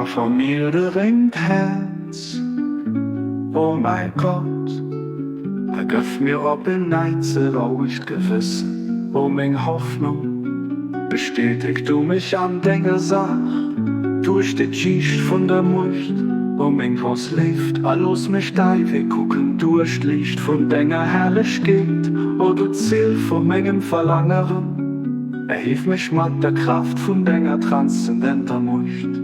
A mir e rengt Häerz, o mäi Gott, a gëff mir op en Neits e rouegt Gewëssen, o meng Hoffnung. Bestäteg du mech an denger Saach duerch de Geescht vun der Muecht, o meng grouss Léift, a looss mech däi Wee kucken duerch d'Liicht vun denger Herrlechkeet, o du Ziel vu mengem Verlangeren. Erhief mech mat der Kraaft vun denger transzendenter Muecht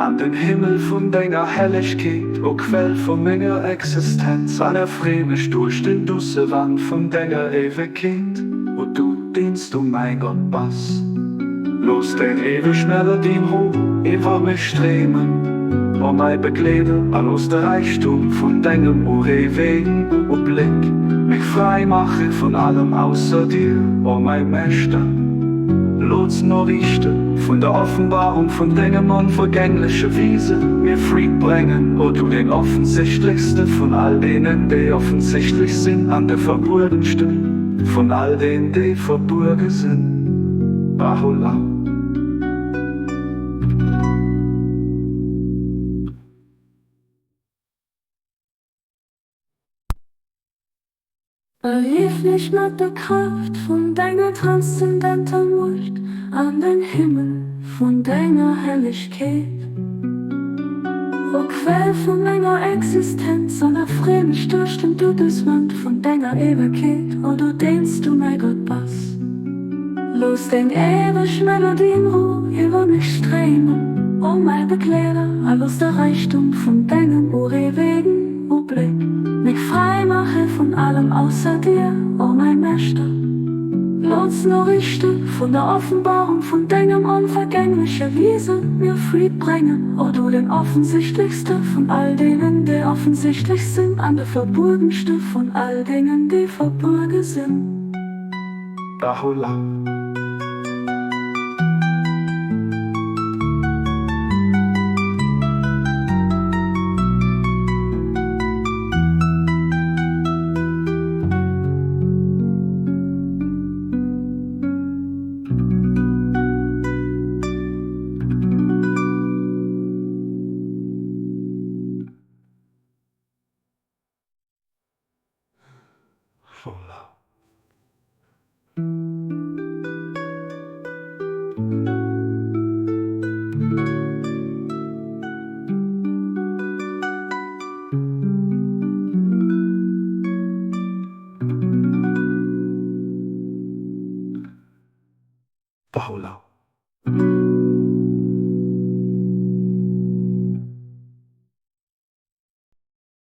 an den Himmel vun denger Hellegkeet, o Quell vu menger Existenz, an erfree mech duerch den duusse Wand vun denger Éiwegkeet, o du, deen s du mäi Gott bass. Looss deng éiweg Melodien Rou iwwer mech stréimen, o mäi Begleeder, a looss de Räichtum vun dengem ureewegen Ubléck mech fräi maache vun allem ausser dir, o mäi Meeschter. Looss d'Noriichte vun der Offenbarung vun dengem onvergängleche Wiese mir Freed bréngen, o du deen offensichtlechste vun all deenen, déi offensichtlech sinn, an de verbuergenste vun all deenen, déi verbuerge sinn. Baha'u'llah. Erhief mech mat der Kraaft vun denger transzendenter Muecht an den Himmel vun denger Hellegkeet. O Quell vu menger Existenz, an erfree mech duerch den Doudeswand vun denger Éiwegkeet, o du deen s du mäi Gott bass. Looss deng éiweg Melodien Rou iwwer mech stréimen, o mäi Begleeder, a looss de Räichtum vun dengem ureewegen Ubléck mech fräi maache vun allem ausser dir, o mäi Meeschter. Looss d'Noriichte vun der Offenbarung vun dengem onvergängleche Wiese mir Freed bréngen, o du den offensichtlechste vun all deenen, déi offensichtlech sinn, an de verbuergenste vun all deenen, déi verbuerge sinn. Baha'u'llah. Voilà. Paula.